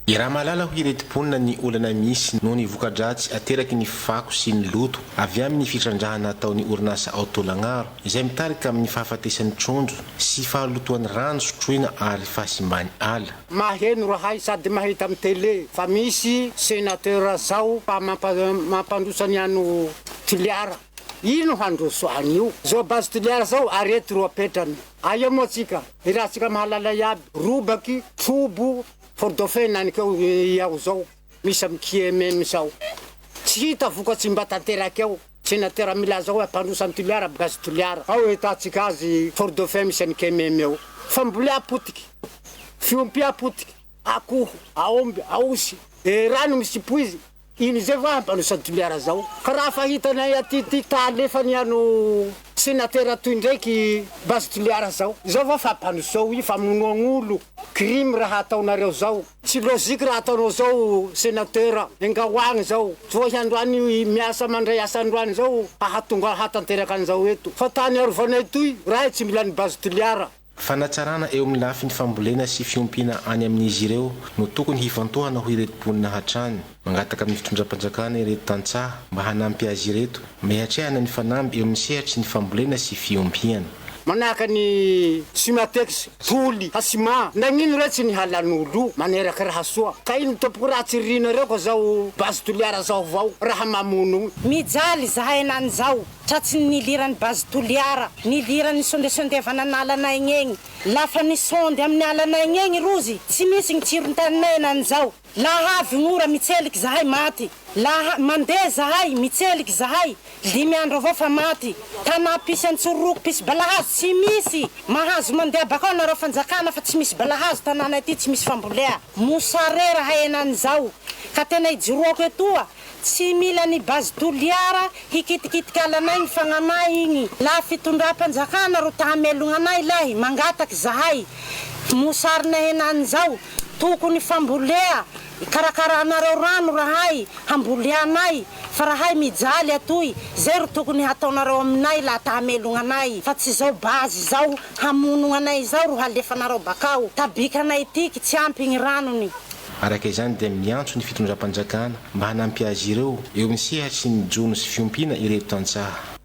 Iaraha-mahalala hoy ireto mponina ny olana misy noho ny voka-dratsy ateraky ny fako sy ny loto avy amin'ny fitrandrahana ataon'ny orinasa ao Tolagnaro izay mitarika amin'ny fahafatesan'ny trondro sy fahalotoan'ny rano sotroina ary fahasimban'ny ala. Maheno rahay sady mahita am tele fa misy senateur zao fa mampandroso any ano Toliara. Ino handroso anio zao base Toliara zao arety ro apetrany. Aia moa tsika? Iratsika mahalala iaby robaky, trobo, Fort Dauphin nanikeo iaho zao misy am QMM zao. Tsy hita vokatsy mba tanteraky ao. Senateur milaza hoe ampandroso any Toliara base Toliara. Ao ahitantsika azy Fort Dauphin misy any QMM ao. Fambolea potiky, fiompia potiky, akoho, aomby, aosy, e rano misy poizy. Ino izay va hampandroso an'i Toliara zao? Ka raha fahitanay aty ty ka alefany ano senatera toy ndraiky base Toliara zao. Zao va fampandrosoa i famonoagn'olo, crime raha ataonareo zao. Tsy logique raha ataonao zao senateur, engao agny zao. Tsy vao hiandroany miasa mandray asa androany zao hahatonga hahatanteraka an'izao eto. Fa tany arovanay toy, raha tsy mila ny base Toliara. Fanatsarana eo amin'ny lafiny fambolena sy fiompiana any amin'izy ireo no tokony hifantohana hoy ireto mponina hatrany. Mangataka amin'ny fitondram-panjakana ireto tantsaha mba hanampy azy ireto mba hiatrehana ny fanamby eo amin'ny sehatry ny fambolena sy fiompiana. Manahaka ny Sumatex, Toly, Hasima, nagnino re tsy nihalan'olo maneraka raha soa ka ino tompoko raha tsy rinareo ka zao base Toliara zao avao raha mamono. Mijaly zahay enanizao. Tratry ny niliran'ny Base Toliara, niliran'ny sondesondevana an'Alanaigny egny. Lafa nisondy amin'ny Alanaigny egny rozy, tsy misy gny tsiron-taninay enan'izao. Laha avy gn'ora mitseliky zahay maty. Laha mandeha zahay, mitseliky zahay, limy andro avao fa maty. Tanà pisy antsoroko, pisy balahazo, tsy misy. Mahazo mandeha bakao nareo fanjakana fa tsy misy balahazo tanànay ty, tsy misy fambolea. Mosare raha enan'izao. Ka tena ijoroako etoa, Tsy mila ny base Toliara hikitikitika alanay ny fagnanay igny. Laha fitondram-panjakana ro ta hamelogna anay lahy, mangataky zahay. Mosarina henany zao, tokony fambolea, ikarakaranareo rano rahay, hamboleanay, fa rahay mijaly atoy, zay ro tokony hataonareo aminay laha ta hamelogna anay, fa tsy zao base zao hamonogna anay zao ro halefanareo bakao. Tabikanay tiky, tsy ampy gny ranony. Araka izany dia miantso ny fitondram-panjakana mba hanampy azy ireo eo amin'ny sehatry ny jono sy fiompiana ireto tantsaha.